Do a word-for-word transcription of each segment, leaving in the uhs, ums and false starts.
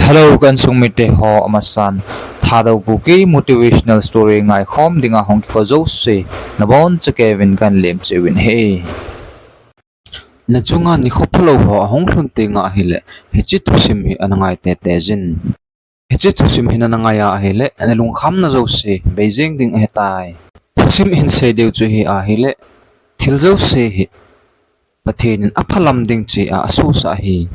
Hello, ka insung mite ho, amasan Thadou Kuki motivational story ngaikhom dinga hung kikho jouse nabonchauvin kahin lemcheh uvin ahi. Nachunga nikho phalou ho ahung lhun tenga ahileh, hiche thusim hi ana ngai teitei jin. Hiche thusim hi nana ngai a ahileh, nalungkhamna jouse beijing ding ahitai. Thusim hin sei diu chu hi ahileh, thil jouse hi Pathen in aphalam ding chea asosah ahi,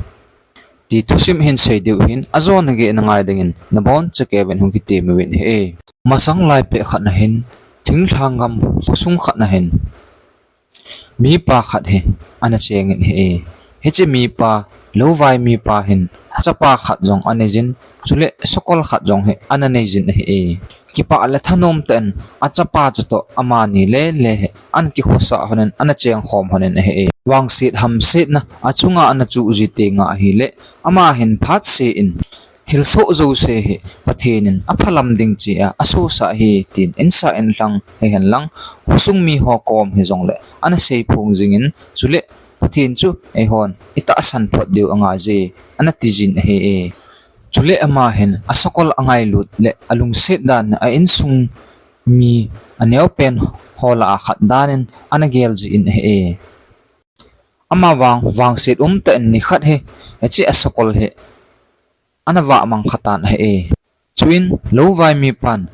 ti thusim hin sei diu hin, ajona gei nangai dingin nabonchauvin hung kitem uvin ahi. Masang lai pet khat na hin, thinglhang gam khosung khat na hin, mipa khat hi ana chengin ahi. Hiche mipa, louvai mipa hin, achapa khat jong anei jin, chuleh sakol khat jong hi ana nei jin ahi. Kipah le thanom tah in achapa chutoh amani lele hi ana kikhosah lhonin, ana chengkhom lhonin ahi. Vangset hamsetna achunga ana chuh ji tenga ahileh, ama hin phatseh in, thilsoh jouse hi Pathen in aphalam ding chea asosah ahi, tin insah inlhang hihen lang, khosung mi ho kom hijongleh ana seiphong jingin, chuleh Pathen chu eihon itahsan phot diu angaije, ana tijin ahi. Chuleh ama hin asakol angailut leh alungset dan, a insung mi aneopen ho lah a khat danin ana gel jin ahi. Amavang vangset umtah in nikhat hi, hiche asakol hi ana vah mang khatan ahi. Chuin louvai mipan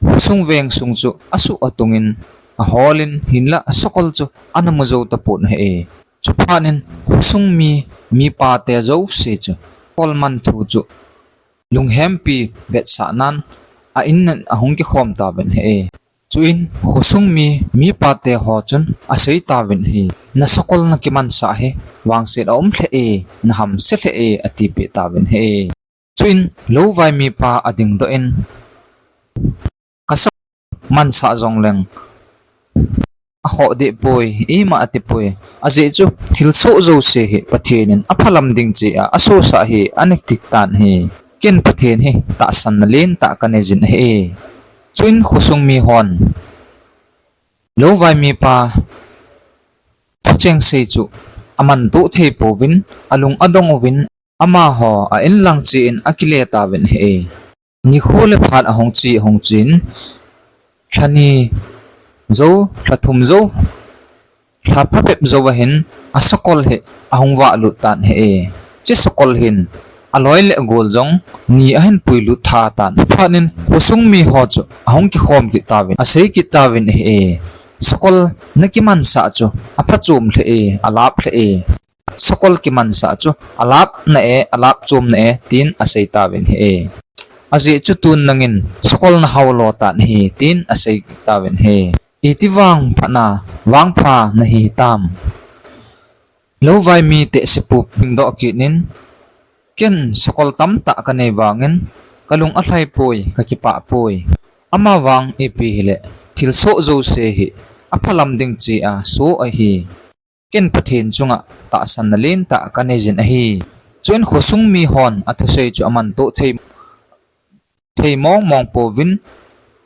khosung vengsung chu asuh atungin, aholin, hinlah asakol chu ana mu jou tapon ahi. Chuphat in khosung mi, mipate jouse chu sakol man thu chu lunghempi vetsahnan a innan ahung kikhom tauvin ahi. Chuin khosung mi, mipate ho chun asei tauvin ahi, nasakol nakimansah hi vangset aum lheh e, nahamse lheh e, atipeh tauvin ahi. Chuin louvai mipa adingdoh in, kasakol mansah jongleng akhoh dehpoi, ima atipoi. Ajeh chu thilsoh jouse hi Pathen in aphalam ding chea asosah ahi, ana titan ahi. Ken Pathen hi tahsanna lentah kanei jin ahi. Chuin khosung mihon louvai mipa thucheng sei chu amantoh thei pouvin, alung adong uvin, amaho a inlang chein akile tauvin ahi. Nikho le phat ahung che, ahung chen, lha ni jou, lha thum jou, lha phabep jouva hin asakol hi ahung vahlut tan ahi. Hiche sakol hin aloi le agol jong ni ahin puilut tha tan. Chuphat in khosung miho chu ahung kikhom kit tauvin, asei kit tauvin ahi, sakol nakimansah chu aphachom lheh e, alap lheh e. Sakol kimansah chu alapna e, alapchomna e, tin asei tauvin ahi. Ajeh chu tun nangin sakol nahao lo tan ahi, tin asei tauvin ahi. Iti vangphatna, vangpha nahi hitam? Louvai mi tehsepu dingdoh kit in, ken sakol tamtah kanei vangin kalung alhai poi, kakipah poi. Amavang ipi hileh thilsoh jouse hi aphalam ding chea soh ahi. Ken Pathen chunga tahsanna lentah kanei jin ahi. Chuin khosung mihon athusei chu amantoh thei, thei mong mong pouvin,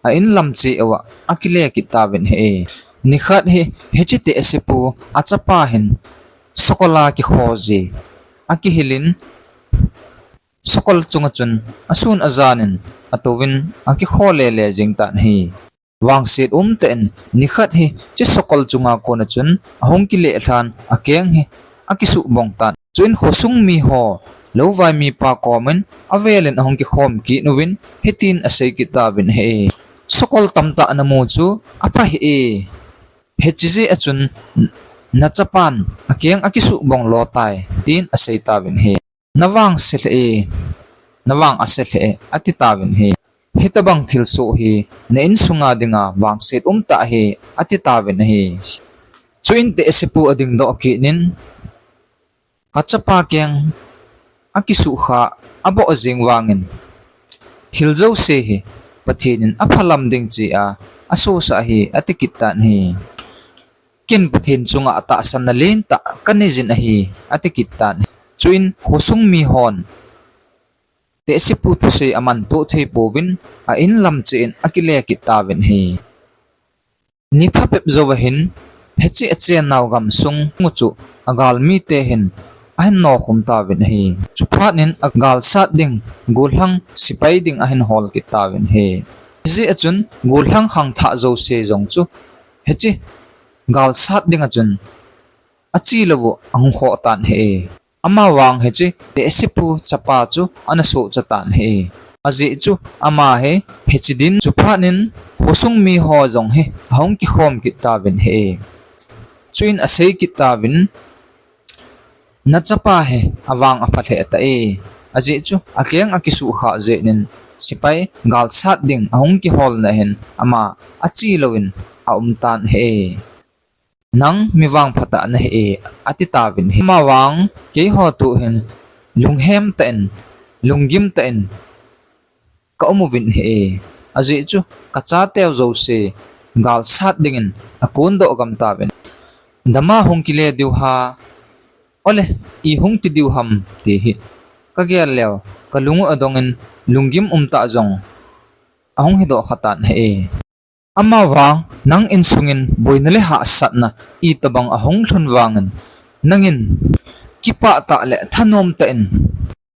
a inlam cheh uva akile kit tauvin ahi. Nikhat hi, hiche tehsepu achapa hin sakol a kikho ji akihilin, sakol chunga chun asun ajanin atouvin akikho lele jing tan ahi. Vangset umtah in nikhat hi hiche sakol chunga kona chun ahung kile lhan, akeng hi akisuh bong tan. Chuin khosung miho louvai mipa komin avelin ahung kikhom kit uvin hitin asei kit tauvin ahi, sakol tamtah namu chu apha hih e. Hiche jeh a chun nachapan akeng akisuh bong lo tai, tin asei tauvin ahi. Navangse lheh e, navang ase lheh e, ati tauvin ahi. Hitobang thilsoh hi na insunga dinga vangset umtah ahi, ati tauvin ahi. Chuin tehsepu adingdoh kit in, kachapa keng akisuhkhah aboh jeng vangin, thil jouse hi Pathen in aphalam ding chea asosah ahi, ati kit tan ahi. Ken Pathen chunga tahsanna lentah kanei jin ahi, ati kit tan ahi. Chuin khosung mihon tehsepu thusei amantoh thei pouvin, a inlam chehin akile kit tauvin ahi. Ni phabep jouva hin, hiche achennau gamsung u chu agalmite hin ahin nokhum tauvin ahi. Chuphat in agalsat ding, gollhang sepai ding ahin hol kit tauvin ahi. Hijeh a chun gollhang khangthah jouse jong chu hiche galsat ding a chun achi lou u ahung khoh tan ahi. Amavang hiche tehsepu chapa chu ana sohcha tan ahi. Ajeh chu ama hi hiche din chuphat in khosung miho jong hi ahung kikhom kit tauvin ahi. Chuin asei kit tauvin, nachapa hi avang apha lheh tai. Ajeh chu akeng akisuhkhah jeh in sepai galsat ding ahung kiholna hin ama achi louvin aum tan ahi. Nang mi vangpha tah nahi e, ati tauvin ahi. Amavang keiho tuhin lunghem tah in, lunggim tah in ka um uvin ahi. Ajeh chu kachateu jouse galsat dingin akondoh gam tauvin. Dama hung kile diu ham, ole, i hung ti diu ham ti hi kagel leu, kalung u adongin lunggim umtah jong ahung hidoh kha tan ahi. Amavang nang insungin boina le hahsatna itobang ahung lhun vangin, nangin kipah tah le thanom tah in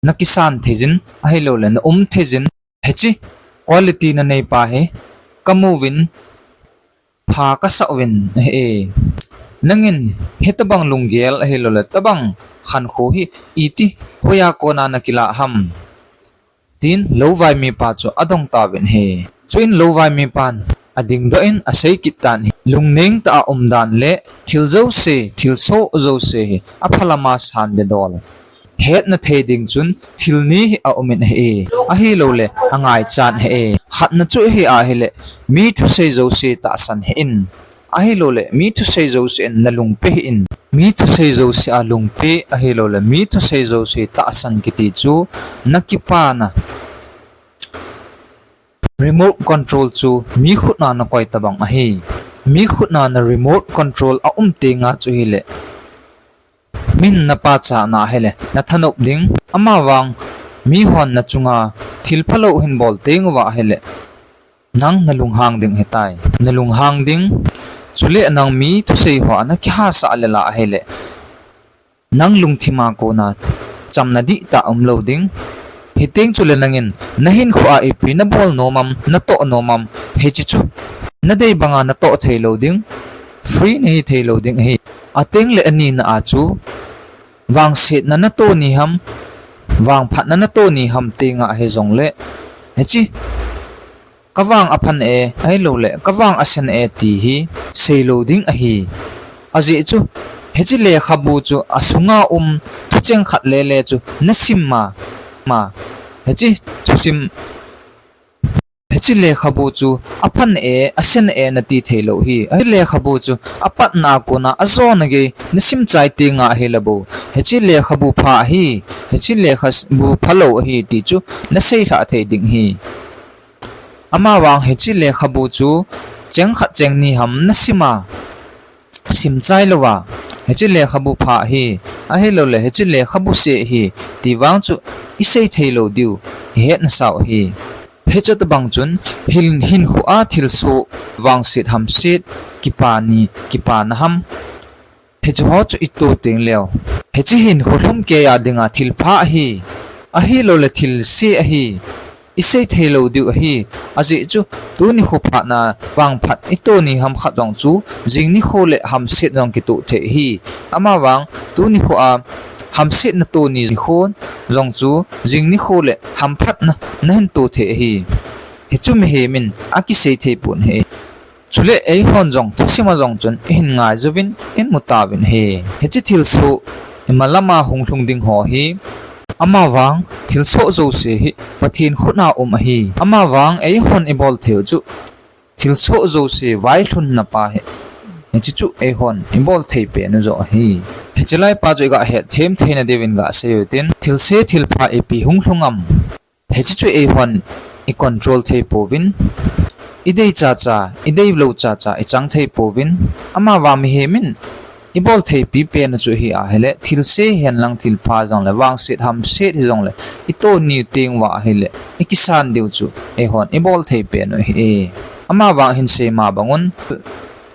nakisan theijin, ahilouleh na um theijin, hiche quality nanei pa hi kamu uvin, pha kasah uvin ahi. Nangin hitobang lunggel ahilouleh tobang khankho hi iti hoiya kona nakilah ham, tin louvai mipa chu adong tauvin ahi. Chuin louvai mipan adingdoh in asei kit tan ahi. Lungneng tah a umdan le thil jouse, thilsoh jouse hi aphalama san ding dol hetna thei ding chun thil ni hi aumin ahi. Ahilouleh angaichan ahi. Khatna chu ahi ahileh, mi thusei jouse tahsan hih in. Ahilouleh mi thusei jouse in nalung pe hih in. Mi thusei jouse a lungpe ahilouleh mi thusei jouse tahsan kiti chu nakipana remote control chu mi khutna nakoi tobang ahi. Mi khutna na remote control aum tenga chu hileh, min napachatna hileh nathanop ding. Amavang mihon nachunga thil phalou hin bol teng uva ahileh, nang nalunghang ding ahitai. Nalunghang ding. Chuleh nang mi thusei hoa nakihasah lel a ahileh, nang lungthima kona chamna dihtah umlou ding. Hiteng chuleh nangin nahinkhoa ipi nabol nom am, natoh nom am, hiche chu nadei banga natoh theilou ding. Free nahi theilou ding ahi. Atengleh anina a chu vangsetna nato ni ham, vangphatna nato ni ham tenga hijongleh, hiche kavang aphan e, ahilouleh kavang asen e ti hi seilou ding ahi. Ajeh chu hiche lekhabu chu asunga um thucheng khat lele chu nasim ma, ma, hiche thusim, hiche lekhabu chu aphan e, asen e nati theilou hi. Hiche lekhabu chu apatna a kona ajona gei nasim chai tenga ahileh bou, hiche lekhabu pha ahi, hiche lekhabu phalou ahi ti chu naseilhah thei ding ahi. Amavang hiche lekhabu chu cheng khat cheng ni ham nasima, sim chai louva, hiche lekhabu pha ahi, ahilouleh hiche lekhabu se ahi ti vang chu isei theilou diu ihet nasau ahi. Hiche tobang chun hin, hinkhoa thilsoh, vangset hamset, kipani, kipana ham, hiche ho chu ito tengleu, hiche hinkho lhumkeiya dinga thilpha ahi, ahilouleh thilse ahi, isei theilou diu ahi. Ajeh chu tuni kho phatna vangphat ito ni ham khat jong chu jing nikho leh hamset jong kitoh thei ahi. Amavang tuni khoa hamset nato ni nikho jong chu jing nikho leh hamphatna nahin to thei ahi. Hichu mihemin akisei thei pon ahi. Chuleh eihon jong thusima jong chun ihin ngaijouvin, ihin mu tauvin ahi. Hiche thilsoh imalama hung lhung ding ho hi, amavang thilsoh jouse hi Pathen khutna um ahi. Amavang eihon ibol theiu chu thilsoh jouse vailhunna pa hi, hiche chu eihon ibol thei penu joh ahi. Hiche laipa chu iga hetthem theina diuvin gasei utin, thilse thilpha ipi hung lhung am, hiche chu eihon icontrol thei pouvin, idei chacha, ideilou chacha ichang thei pouvin, amavang mihemin ibol theipi penu chu ahi ahileh, thilse hihen lang thilpha jongleh, vangset hamset hijongleh, ito ni tenguva ahileh, ikisan diu chu eihon ibol thei penu ahi. Amavang hinsei ma bangun,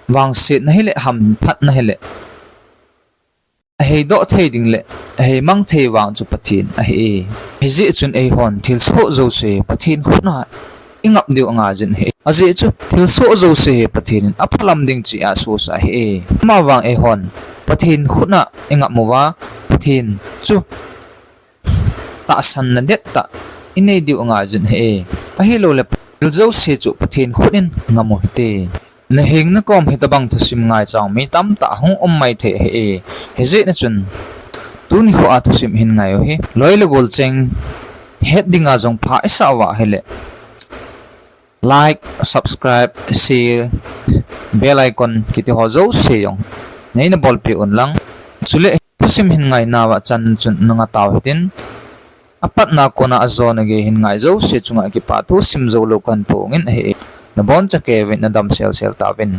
vangsetna hileh, hamphatna hileh, ahei doh thei ding le ahei mang thei vang chu Pathen ahi. Hijeh chun eihon thilsoh jouse Pathen khut a i ngap diu angai jin ahi. Ajeh chu thilsoh jouse hi Pathen in aphalam ding cheh a sosa ahi. Amavang eihon Pathen khut a i ngap uva Pathen chu tahsanna dettah i nei diu angai jin ahi. Ahilouleh thil jouse chu Pathen khut in ngam u hite. Naheng nakom hitobang thusim ngaichang mi tamtah hung um mai thei ahi. Hijeh a chun tuni kho a thusim hin ngai u hi loi le gol cheng het dinga jong pha i sah uva ahile like, subscribe, share, bell icon kiti ho jouse jong neina bolpeh un lang. Chule thusim hin ngainauva chan chun nunga tao hitin, apatna kona ajona gei hin ngai jouse chunga kipa thu sim joulou kahin phong in ahi. Nabonchauvin nadam selsel tauvin.